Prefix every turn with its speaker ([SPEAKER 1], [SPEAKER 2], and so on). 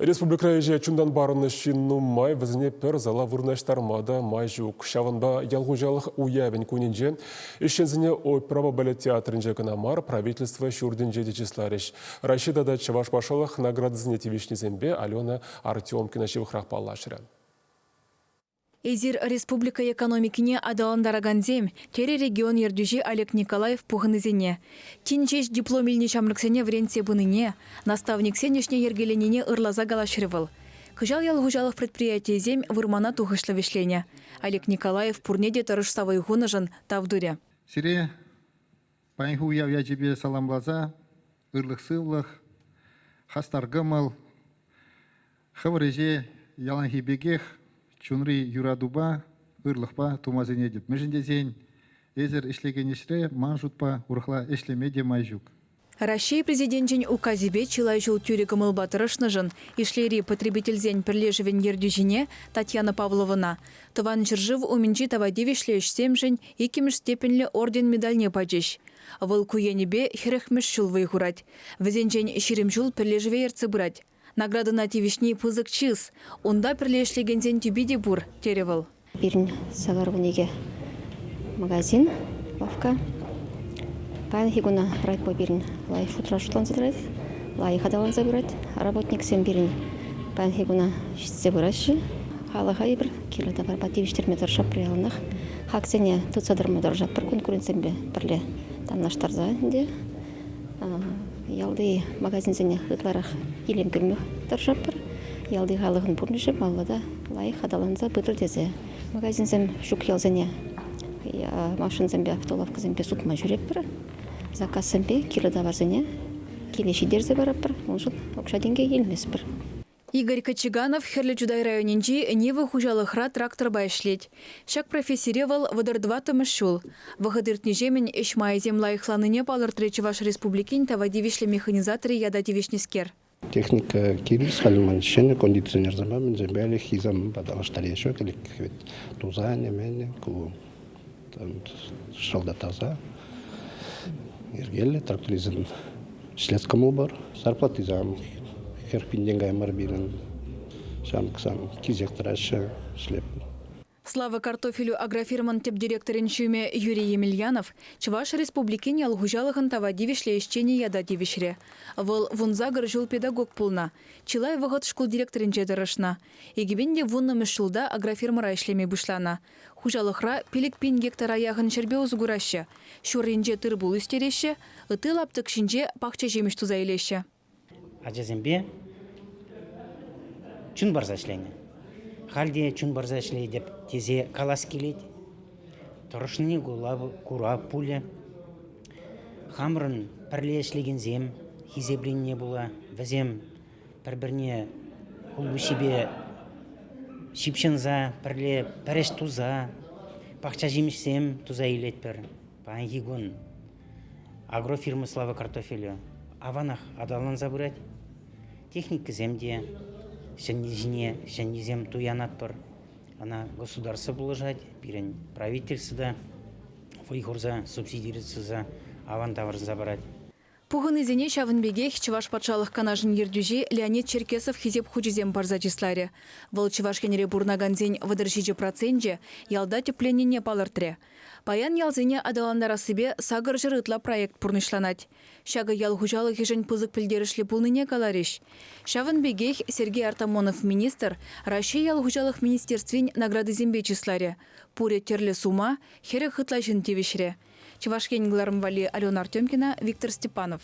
[SPEAKER 1] Республикӑра ӗҫе чунтан парӑннӑ ҫын нумай, вӗсене пӗр зала вырнаҫтарма та май ҫук. Ҫавӑнпа ял хуҫалӑх уявӗн кунӗнче ӗҫченсене оперӑпа балет театрӗнче кӑна мар, правительство ҫуртӗнче те чысларӗҫ. Раҫҫей тата Чӑваш патшалӑх наградисене тивӗҫнисемпе Алена Артемкина ҫывӑхрах паллашрӗ.
[SPEAKER 2] Эсир республика экономикине аталантаракансем, терӗ регион ертӳҫи Олег Николаев пухӑннисене. Тин ҫеҫ диплом илнӗ ҫамрӑксене вӗрентсе пынине, наставниксен ӗҫне йӗркеленине ырласа калаҫрӗ вӑл. Кӑҫал ял хуҫалӑх предприятийӗсем вырмана тухӑҫлӑ вӗҫленӗ. Олег Николаев пурне те тӑрӑшса вӑй хунӑшӑн тав турӗ.
[SPEAKER 3] Сире паянхи уяв ячӗпе саламласа ырлӑх-сывлӑх, хастар кӑмӑл, Хӑвӑр ӗҫе яланхи пекех чунри юратупа, ырлӑхпа тума сӗнетӗп. Мӗншӗн тесен эсӗр ӗҫлекен ӗҫре ман шутпа урӑхла ӗҫлеме те май ҫук.
[SPEAKER 2] Раҫҫей Президенчӗн Указӗпе чылай ҫул тӳрӗ кӑмӑлпа тӑрӑшнӑшӑн Ишлейри потребительсен пӗрлешӗвӗн ертӳҫине Татьяна Павловӑна Тӑван ҫӗршыв умӗнчи тава тивӗҫлӗ ӗҫсемшӗн иккӗмӗш степеньлӗ орден медальне пачӗҫ. Вӑл ку енӗпе хӗрӗхмӗш ҫул вӑй хурать. Вӗсенчен 20 ҫул пӗрлешӗве ертсе пырать. Наградӑна тивӗҫни пысӑк чыс. Унта пӗрле ӗҫлекенсен тӳпи те пур, терӗ вӑл.
[SPEAKER 4] Пирӗн 82 магазин, лавкка. Паянхи куна райпо пирӗн лайӑх шутра шутланса тӑрать, лайӑх аталанса пырать. Работниксем пирӗн паянхи куна ҫитсе пыраҫҫӗ. Халӑха эпир кирлӗ таварпа тивӗҫтерме тӑрӑшатпӑр яланах. Хаксене тытса тӑма тӑрӑшатпӑр конкурентсемпе пӗрле танлаштарса ӗнтӗ. Ялти магазинсене ытларах илем кӳме тӑрӑшатпӑр. Ялти халӑхӑн пурнӑҫӗ паллӑ та лайӑх аталанса пытӑр тесе. Магазинсем ҫук ялсене машинсемпе, автолавкӑсемпе сутма ҫӳретпӗр. Заказсемпе кирлӗ таварсене киле ҫитерсе паратпӑр. Уншӑн укҫа-тенкӗ илместпӗр.
[SPEAKER 2] Игорь Кочеганов Хӗрлӗ Чутай районӗнчи Нива хуҫалӑхра тракторпа ӗҫлет. Ҫак профессире вӑл 34-мӗш ҫул. Вӑхӑт иртнӗҫемӗн ӗҫ майӗсем лайӑхланнине палӑртрӗ Чӑваш Республикин тава тивӗҫлӗ механизаторӗ ята тивӗҫнӗскер.
[SPEAKER 5] Техника кирлӗ халь ман ҫӗнӗ кондиционерсемпе мӗнсемпе ӗлӗкхисем паталаштараҫҫӗ ӗлӗк вӗт тусанӗ мӗнӗ ку шалта таса йӗркеллӗ трактористсен ӗҫлес кӑмӑл пур. Зарплатисем 40 пинтен кая мар пирӗн. Ҫамрӑксем килсех тӑраҫҫӗ ӗҫлеп.
[SPEAKER 2] Слава картофелю агрофирмӑн тӗп директорӗн ҫумӗ Юрий Емельянов Чӑваш Республикин ял хуҫалӑхӑн тава тивӗҫлӗ ӗҫченӗ ята тивӗҫрӗ. Вӑл 18 ҫул педагог пулнӑ. Чылай вӑхӑт шкул директорӗнче тӑрӑшнӑ. 2010-мӗш ҫулта агрофирмӑра ӗҫлеме пуҫланӑ. Хуҫалӑхра 5000 гектара яхӑн ҫӗрпе усӑ кураҫҫӗ. Ҫурринче тыр-пул ӳстереҫҫӗ, ытти лаптӑк ҫинче пахча ҫимӗҫ туса илеҫҫӗ.
[SPEAKER 6] Ачасемпе чун парса ӗҫленӗ. Халь те чун парса ӗҫлетӗп тесе калас килет. Тӑрӑшни кура пулӗ. Хамӑрӑн пӗрле ӗҫлекенсем хисепленине пула вӗсем пӗр-пӗрне хулпуҫҫипе ҫыпҫӑнса пӗрле пӗр ӗҫ туса пахча ҫимӗҫсем туса илетпӗр. Паянхи кун агрофирма «Слава картофелю» аванах аталанса пырать. Техникӑсем те ҫӗнни ҫине ҫӗннисем туянатпӑр. Ӑна государство пулӑшать, пирӗн правительство та вӑй хурса субсидироваться аван таврӑнса парать.
[SPEAKER 2] Пухӑннисене ҫавӑн пекех Чӑваш Патшалӑх Канашӗн ертӳҫи Леонид Черкесов Хисеп хучӗсем парса чысларӗ. Вӑл Чӑваш Енре пурӑнакансен 37 проценчӗ ялта тӗпленнине палӑртрӗ. Паян ялсене аталантарассипе 800 ытла проект пурнӑҫланать. Ҫакӑ ял хуҫалӑхӗшӗн пысӑк пӗлтерӗшлӗ пулнине каларӗҫ. Ҫавӑн пекех Сергей Артамонов министр Раҫҫей ял хуҫалӑх министерствин наградисемпе чысларӗ. Пурӗ тӗрлӗ сума 40 ытла ҫын тивӗҫрӗ. Чӑваш Ен кӑларӑм валли Алена Артемкина, Виктор Степанов.